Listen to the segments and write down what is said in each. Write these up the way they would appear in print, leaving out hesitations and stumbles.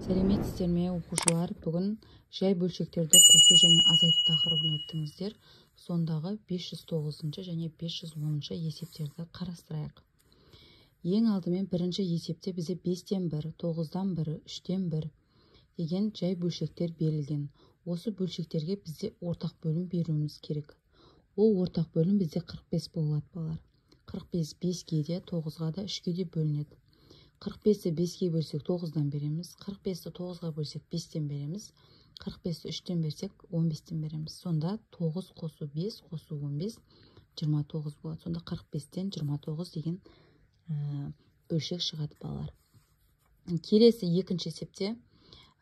Сәлеметсіздер ме, оқушылар? Бүгін жай бөлшектерді қосу және азайту тақырыбын өттіңіздер. Сондағы 509 және 510 есептерді қарастырайық. Ең алдымен бірінші есепте бізде 5-тен 1, 9-дан 1, 3-тен 1 деген жай бөлшектер берілген. Осы бөлшектерге бізде ортақ бөлім беруіміз керек. Ол ортақ бөлім бізде 45 болады, балалар. 45 5-ке де, 9-ға да, 3-ке де бөлінеді. 45-ті 5-ке бөлсек, 9-дан береміз. 45-ті 9-ға бөлсек, 5-тен береміз. 45-ті 3-тен берсек, 15-тен береміз. Сонда 9 қосу 5 қосу 15, 29 болады. Сонда 45-тен 29 деген бөлшек шығады, балалар. Келесі екінші есепте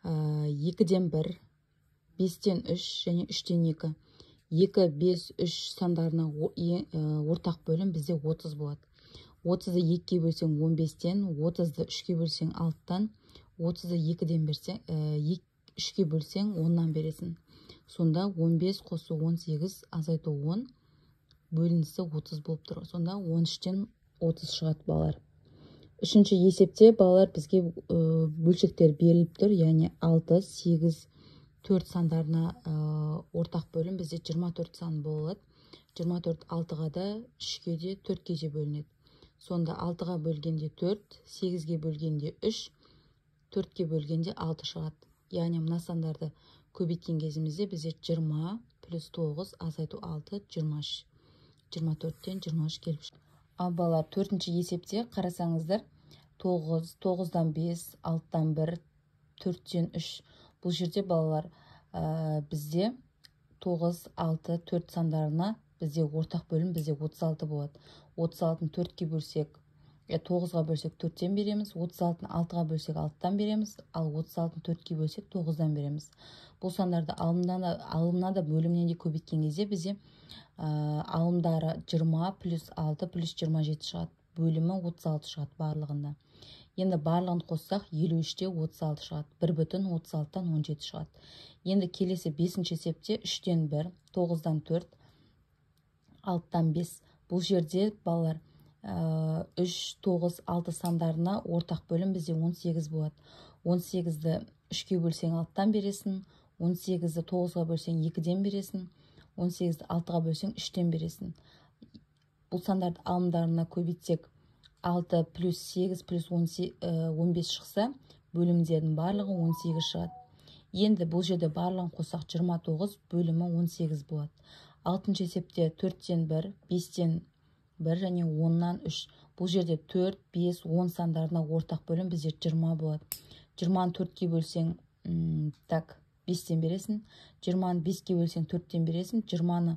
2-ден 1, 5-тен 3 және 3-тен 2. 2, 5, 3 сандарына ортақ бөлім бізде 30 болады. 30-ды 2-ге бөлсең 15-тен, 30-ды 3-ге бөлсең 6-тан, 30-ды 2-ден берсең, 3-ге бөлсең 10-нан бересің. Сонда 15 қосу 18 азайту 10 бөлінісі 30 болып тұр. Сонда 13-тен 30 шығады, балалар. Үшінші есепте, балалар, бізге бөлшектер беріліп тұр, яғни 6, 8, 4 сандарына ортақ бөлім бізде 24 сан болады. 24 6-ға да, 3-ге де, 4-ке де бөлінеді. Сонда 6-ға бөлгенде 4, 8-ге бөлгенде 3, 4-ке бөлгенде 6 шығады. Яғни мына сандарды көбейткен кезімізде бізде 20 плюс 9 азайту 6, 23. 24-тен 23 келіп шығады. Ал балалар, төртінші есепте қарасаңыздар, 9, 9-дан 5, 6-дан 1, 4-тен 3. Бұл жерде, балалар, бізде 9, 6, 4 сандарына бізде ортақ бөлім бізде 36 болады. 36-ны 4-ке бөлсек, 9-ға бөлсек 4-тен береміз, 36-ны 6-ға бөлсек 6-тан береміз, ал 36-ны 4-ке бөлсек 9-дан береміз. Бұл сандарды алымнан да, бөлімнен де көбейткен кезде бізде алымдары 20 плюс 6 плюс 27 шығады. Бөлімі 36 шығады барлығында. Енді барлығын қоссақ 53-те 36 шығады. 1 бүтін 36-тан 17 шығады. Енді келесі бесінші есепте 3-тен 1, 9-дан 4, 6-тан 5. Бұл жерде, балалар, 3, 9, 6 сандарына ортақ бөлім бізде 18 болады. 18-ді 3-ке бөлсең 6-тан бересің, 18-ді 9-ға бөлсең 2-ден бересің, 18-ді 6-ға бөлсең 3-тен бересің. Бұл сандарды алымдарына көбейтсек 6 плюс 8 плюс 15 шықса, бөлімдердің барлығы 18 шығады. Енді бұл жерде барлығын қоссақ 29, бөлімі 18 болады. Алтыншы есепте 4-тен 1, 5-тен 1 және 10-нан 3. Бұл жерде 4, 5, 10 сандарына ортақ бөлім бізде 20 болады. 20-ны 4-ке бөлсең, так, 5-тен бересің. 20-ны 5-ке бөлсең 4-тен бересің. 20-ны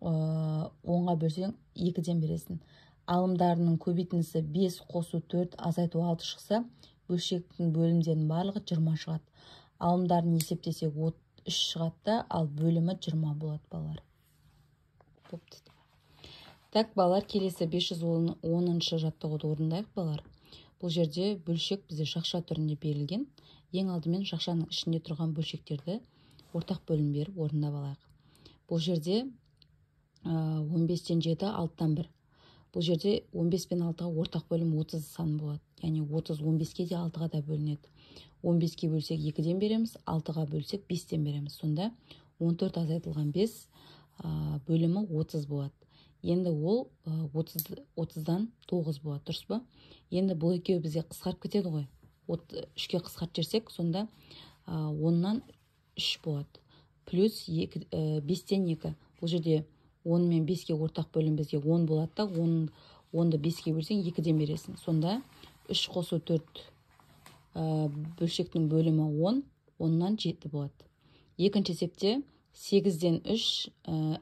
10-ға бөлсең 2-ден бересің. Алымдарының көбейтіндісі 5 қосу 4 азайту 6 шықса, бөлшектің бөлімдерінің барлығы 20 шығады. Алымдарын есептесек 3 шығады да, ал бөлімі 20 болады, балалар. Бопты. Так, балалар, келесі 510 жаттығуды орындайық, балалар. Бұл жерде бөлшек бізде жақша түрінде берілген. Ең алдымен жақшаның ішінде тұрған бөлшектерді ортақ бөлім беріп орындап алайық. Бұл жерде 15-тен 7, 6-тан 1. Бұл жерде 15 пен 6-ға ортақ бөлім 30 сан болады. Яғни 30 15-ке де, 6-ға да бөлінеді. 15-ке бөлсек 2-ден береміз, 6-ға бөлсек 5-тен береміз. Сонда 14 азайтылған 5 бөлімі 30 болады. Енді ол 30-дан 9 болады, дұрыс па? Енді бұл екеуі бізге қысқарып кетеді ғой. 3-ке қысқартып жіберсек, сонда 10-нан 3 болады. Плюс 5-тен 2. Бұл жерде 10 мен 5-ке ортақ бөлім бізге 10 болады да, 10-ды 5-ке бөлсең 2-ден бересің. Сонда 3 қосу 4 бөлшектің бөлімі 10, 10-нан 7 болады. Екінші есепте 8-ден 3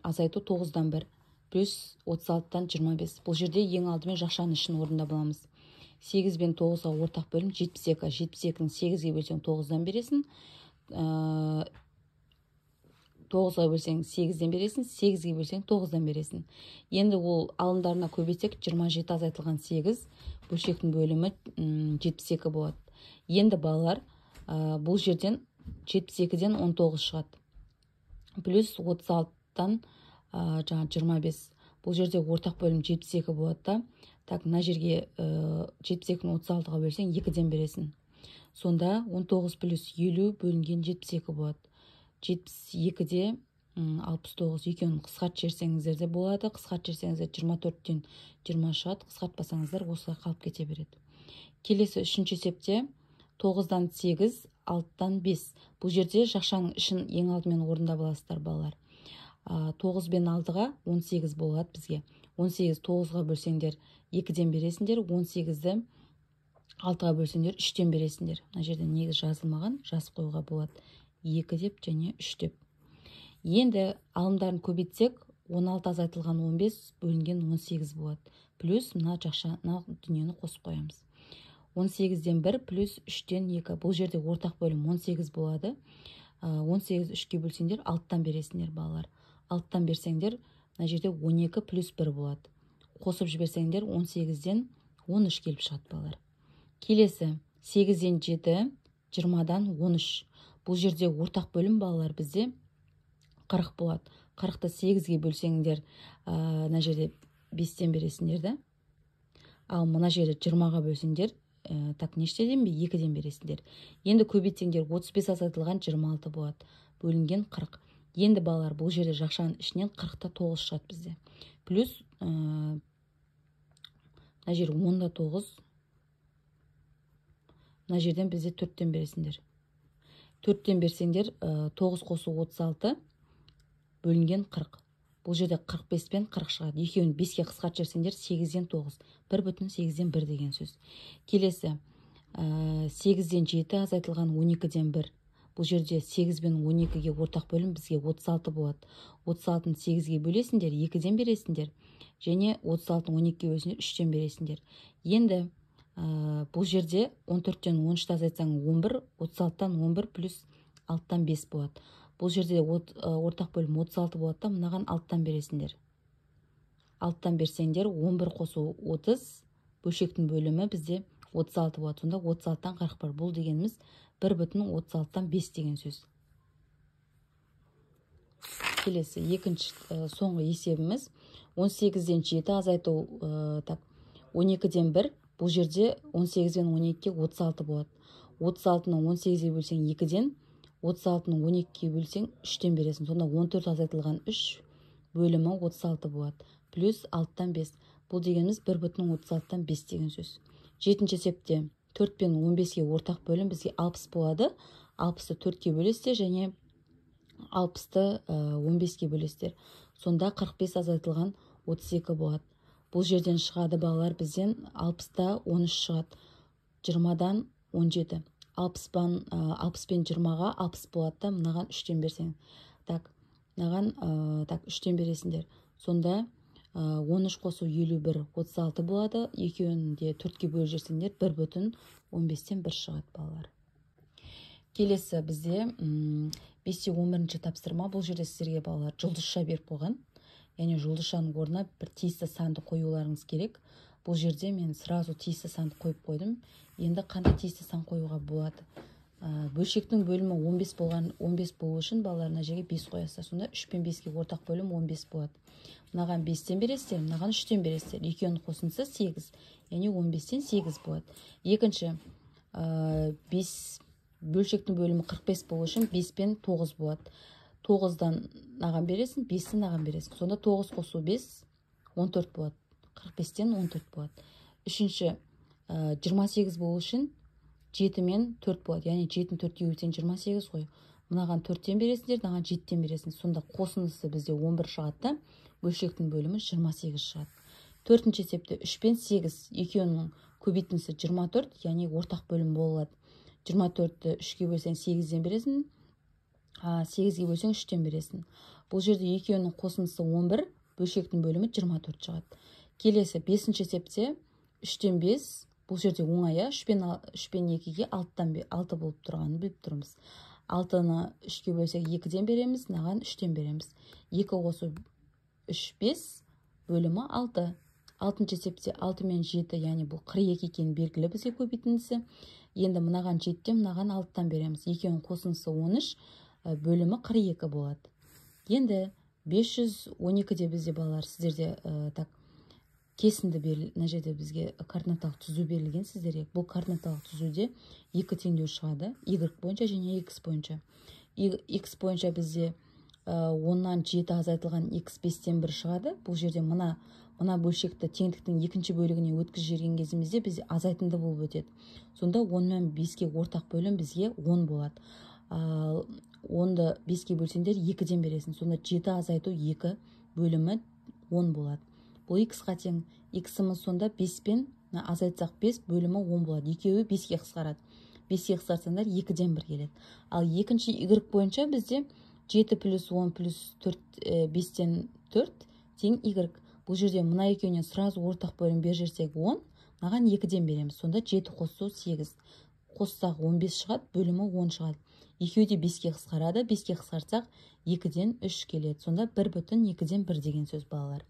азайту 9-дан 1 плюс 36-тан 25. Бұл жерде ең алдымен жақшаның ішін орындап аламыз. 8 бен 9-ға ортақ бөлім 72. 72-ні 8-ге бөлсең 9-дан бересің. 9-ға бөлсең 8-ден бересің, 8-ге бөлсең 9-дан бересің. Енді ол алымдарына көбейтсек 27 азайтылған 8, бөлшектің бөлімі 72 болады. Енді, балалар, бұл жерден 72-ден 19 шығады. Плюс 36-тан жаңа 25. Бұл жерде ортақ бөлім 72 болады да. Так, мына жерге 72-ні 36-ға бөлсең 2-ден бересің. Сонда 19 плюс 50 бөлінген 72 болады. 72-де 69, екеуін қысқартып жіберсеңіздер де болады. Қысқартып жіберсеңіздер 24-тен 20 шығады, қысқартпасаңыздар осылай қалып кете береді. Келесі үшінші есепте 9-дан 8, 6-дан 5. Бұл жерде жақшаның ішін ең алдымен орындап аласыздар балалар. 9 бен 6-ға 18 болады бізге. 18 9-ға бөлсеңдер 2-ден бересіңдер, 18-ді 6-ға бөлсеңдер 3-тен бересіңдер. Мына жерде негіз жазылмаған, жазып қоюға болады. 2 деп және 3 деп. Енді алымдарын көбейтсек, 16 азайтылған 15 бөлінген 18 болады. Плюс мына жақша, мына дүниені қосып қоямыз. 18-ден 1 плюс 3-тен 2. Бұл жерде ортақ бөлім 18 болады. 18 3-ке бөлсеңдер 6-тан бересіңдер балалар. 6-тан берсеңдер, мына жерде 12 плюс 1 болады. Қосып жіберсеңдер 18-ден 13 келіп шығады балалар. Келесі 8-ден 7, 20-дан 13. Бұл жерде ортақ бөлім балалар бізде 40 болады. 40-ты 8-ге бөлсеңдер, мына жерде 5-тен бересіңдер да. Ал мына жерде 20-ға бөлсеңдер, так нештеден бе? 2-ден бересіңдер. Енді көбейтсеңдер 35 азайтылған 26 болады. Бөлінген 40. Енді балалар бұл жерде жақшаның ішінен 40-та 9 шығады бізде. Плюс мына жер 10-да 9. Мына жерден бізде 4-тен бересіңдер. 4-тен берсеңдер, 9 қосу 36 бөлінген 40. Бұл жерде 45 пен 40 шығады. Екеуін 5-ке қысқартып жіберсеңдер 8-ден 9. 1,8-ден 1 деген сөз. Келесі, 8-ден 7 азайтылған 12-ден 1. Бұл жерде 8 пен 12-ге ортақ бөлім бізге 36 болады. 36-ны 8-ге бөлесіңдер, 2-ден бересіңдер. Және 36-ны 12-ге бөлсеңдер, 3-тен бересіңдер. Енді бұл жерде 14-тен 13-ті азайтсаң 11, 36-тан 11 плюс 6-тан 5 болады. Бұл жерде ортақ бөлім 36 болады да, мынаған 6-тан бересіңдер. 6-тан берсеңдер 11 қосу 30, бөлшектің бөлімі бізде 36 болады. Сонда 36-тан 41. Бұл дегеніміз 1,36-тан 5 деген сөз. Келесі екінші, соңғы есебіміз 18-ден 7 азайту, так, 12-ден 1. Бұл жерде 18-ден 12-ге 36 болады. 36-ны 18-ге бөлсең 2-ден, 36-ны 12-ге бөлсең 3-тен бересің. Сонда 14 азайтылған 3 бөлімі 36 болады. Плюс 6-тан 5. Бұл дегеніміз 1,36-тан 5 деген сөз. Жетінші есепте 4 пен 15-ге ортақ бөлім бізге 60 болады. 60-ты 4-ке бөлесіздер және 60-ты 15-ке бөлесіздер. Сонда 45 азайтылған 32 болады. Бұл жерден шығады балалар бізден 60-та 13 шығады. 20-дан 17. 60 пен 20-ға 60 болады да, мынаған 3-тен берсең. Так, мынаған, так, 3-тен бересіңдер. Сонда 13 қосу 51, 36 болады. Екеуін де 4-ке бөліп жіберсеңдер, 1,15-тен 1 шығады балалар. Келесі бізде 5-те 11-ші тапсырма. Бұл жерде сіздерге балалар жұлдызша беріп қойған. Яғни жұлдызшаның орнына бір тиісті санды қоюларыңыз керек. Бұл жерде мен сразу тиісті санды қойып қойдым. Енді қандай тиісті сан қоюға болады? Бөлшектің бөлімі 15 болған, 15 болу үшін балалар мына жерге 5 қоясыздар. Сонда 3 пен 5-ке ортақ бөлім 15 болады. Мынаған 5-тен бересіздер, мынаған 3-тен бересіздер. Екеуінің қосындысы 8, яғни 15-тен 8 болады. Екінші, 5 бөлшектің бөлімі 45 болу үшін 5 пен 9 болады. 9-дан мынаған бересің, 5-тен мынаған бересің. Сонда 9 қосу 5, 14 болады. 45-тен 14 болады. Үшінші, 28 болу үшін 7 мен 4 болады. Яғни 7-ні 4-ке бөлсең 28 ғой. Мынаған 4-тен бересіңдер, мынаған 7-тен бересіңдер. Сонда қосындысы бізде 11 шығады да, бөлшектің бөлімі 28 шығады. Төртінші есепте 3 пен 8 екеуінің көбейтіндісі 24, яғни ортақ бөлім болады. 24-ті 3-ке бөлсең 8-ден бересің, 8-ге бөлсең 3-тен бересің. Бұл жерде екеуінің қосындысы 11, бөлшектің бөлімі 24 шығады. Келесі бесінші есепте 3-тен 5, бұл жерде оңай, 3 пен 2-ге 6 болып тұрғанын біліп тұрмыз. 6-ны 3-ке бөлсек 2-ден береміз, мынаған 3-тен береміз. 2 қосу 3, 5, бөлімі 6. Алтыншы есепте 6 мен 7, яғни бұл 42 екені белгілі бізге көбейтіндісі. Енді мынаған 7-тен, мынаған 6-тан береміз. Екеуінің қосындысы 13, бөлімі 42 болады. Енді 512-де бізде балалар, сіздерде, так, Кесінді мына жерде бізге координаталық түзу берілген сіздерге. Бұл координаталық түзуде екі теңдеу шығады, y бойынша және x бойынша. X бойынша бізде 10-нан 7 азайтылған x 5-тен 1 шығады. Бұл жерде мына бөлшекті теңдіктің екінші бөлігіне өткізіп жіберген кезімізде бізде азайтынды болып өтеді. Сонда 10 мен 5-ке ортақ бөлім бізге 10 болады. 10-ды 5-ке бөлсеңдер 2-ден бересің. Сонда 7 азайту 2 бөлімі 10 болады. Бұл x-қа тең. X-іміз сонда 5 пен азайтсақ 5 бөлімі 10 болады. Екеуі 5-ке қысқарады. 5-ке қысқартсаңдар 2-ден 1 келеді. Ал екінші y бойынша бізде 7 плюс 10 плюс 4, 5-тен 4 тең y. Бұл жерде мына екеуінен сразу ортақ бөлім бер жерсек 10, мынаған 2-ден береміз. Сонда 7 қосу 8. Қоссақ 15 шығады, бөлімі 10 шығады. Екеуі де 5-ке қысқарады. 5-ке қысқартсақ 2-ден 3 келеді. Сонда 1,2-ден 1 деген сөз, балалар.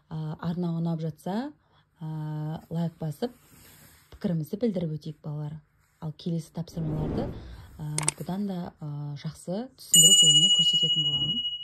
Арна ұнап жатса, лайк басып, пікірімізді білдіріп өтейік, балалар. Ал келесі тапсырмаларды бұдан да жақсы түсіндіру жолымен көрсететін боламын.